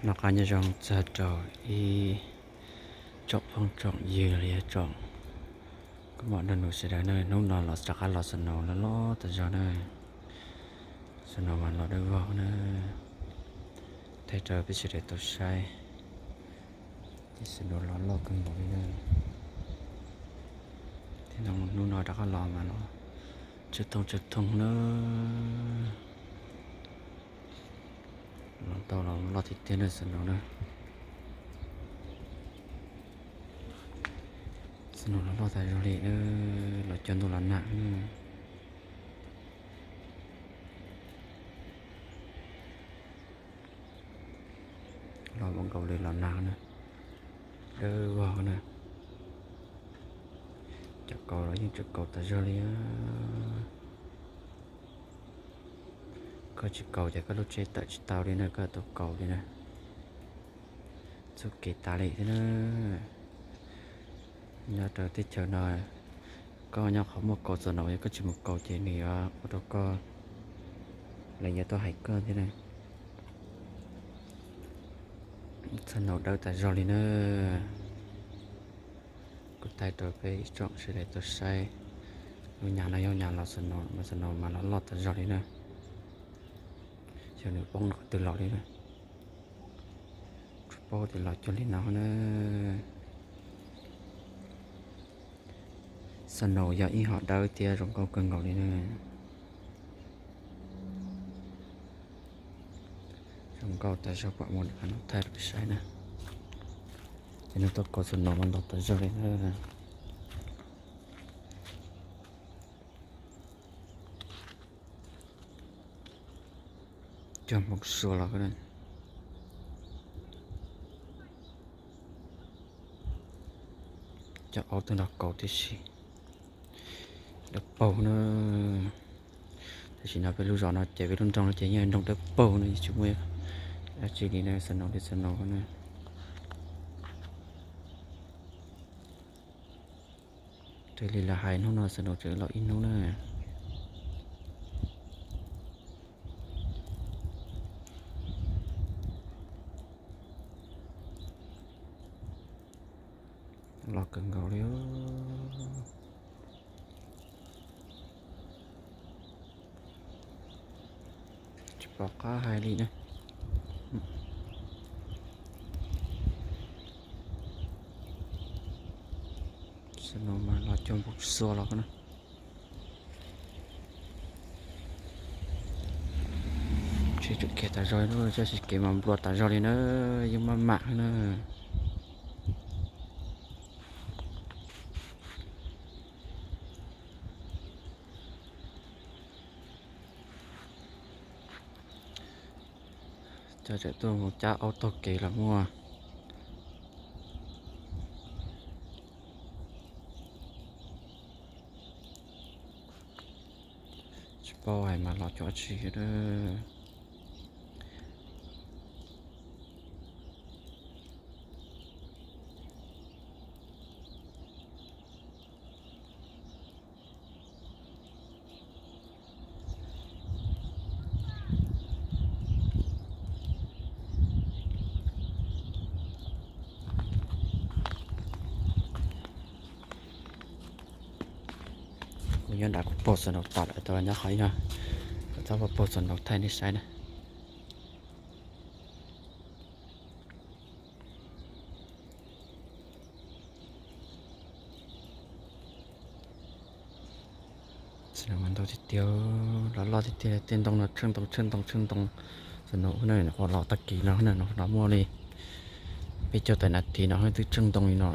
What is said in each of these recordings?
Noj qab nyob zoo txog rau ib tsoom phooj tsoom ywg los yog tsoom koob maum nraug nus sawv daws na, hnub no los rov qab los snow loj loj tas zog na. Snow mas los dawb vog na, thaij rau peb sawv daws tau saib. Ces snow los loj kawg nkaus li na. Thiab hnub no rov qab los mas los tsawg thooj tsawg thooj na. Los tau los loj tiag tiag na snow na. Snow los loj tas zog li, los cov ntuj los nag na. Los ua nkaus li los nag na, dawb vog na. Cov kaus los yeej tseem kaus tas zog li. Koj tsis kaus ces koj lub tsheb tawm tsis tau li na, koj tau kaus li na. Txuj kev tas li thiab na. Nyob rau teb chaws no, koj nyob qhov muaj kaus snow, yog koj tsis mus kaus ces nws yuav ua rau koj, lawv yuav tuaj hais koj thiab na. Snow dawb tas zog li na. Kuv thaij rau peb ib tsoom sawv daws tau saib. Lub nyab no yog nyab los snow, mas snow mas los loj tas zog li na. Xyov nws poob qhov twg los li na. Tsis paub tias los cuag li no na. Snow yog ib hom dawb thiab zoo nkauj kawg nkaus li na. Zoo nkauj tas zog, pom muaj nim no thaij rau peb saib na. Ces nws tuaj kaus snow mas los tas zog li na. Cog npoo xua los, cov aub tuaj nrog kaus tib si. Dawb paug na. Tam sim no peb lub zos no ces peb lub nroog no ces yeej nroog dawb paug na, tsis muaj dab tsi li na, snow li snow na. Raws li lawv hais hnub no snow tseem los ib hnub na. Los kawg nkaus li. Tsis pom qab hais li na. Snow mas los cog npoo xua los na. Tsheb tseem khiav tas zog li na, tab sis kev mas nplua tas zog li na, yeej maj mam na. Cov tseem tuaj mus cab aub taug kev los muaj. Tsis paub hais mas los cov tsi. Kuv nyob nram kuv pog snow tas lawm, tau nyob qhov no, kuv txhob pog snow thaij nej saib na. Snow mas ntau tiag tiag, los loj tiag tiag, tej ntoo no tsheej ntoo tsheej ntoo tsheej ntoo. Snow na, qhuav los tag kis no na, no muaj li peb caug tawm nas this no twb tsheej ntoo li no.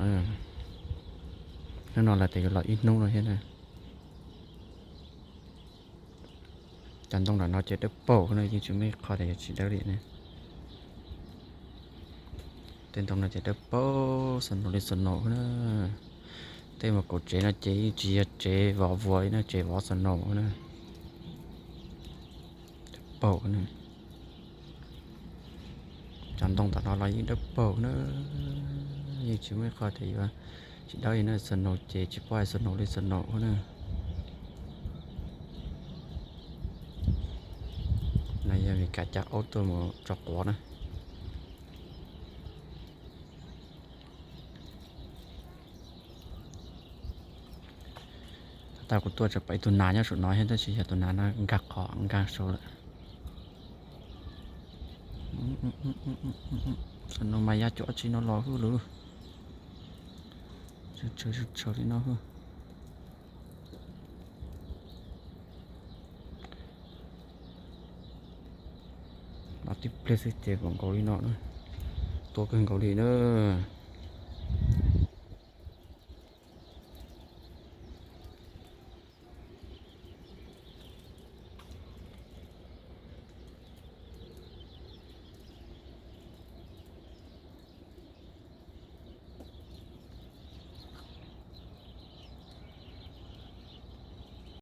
Hnub no lawv tias yuav los ib hnub no thiab na. Cov ntoo ntawm no ces dawb paug na, yeej tsis muaj ib qho tias yuav tsis dawb li ne. Tej ntoo no ces dawb paug, snow li snow na. Tej mus kaum tsev no ces yeej tsis yog tsev vov vuas li na, tsev vov snow na. Dawb paug na. Cov ntoo tom no los yeej dawb paug na, yeej tsis muaj ib qho tias yuav tsis dawb li na, snow ces tsis paub hais snow li snow na. No yog Meskas cab aub tuaj mus tso quav na. Tag kuv tuaj tseem pom ib tug nas nyob saum no thiab tab sis yog tus nas no nkag qhov nkag saud lawm. Saum no mas ya cov tsi no los hwj lawm. Tsawg tsawg li no hwj. Los tib pliag xwb ces kom nkaus li no na. Tuaj kawg nkaus li na.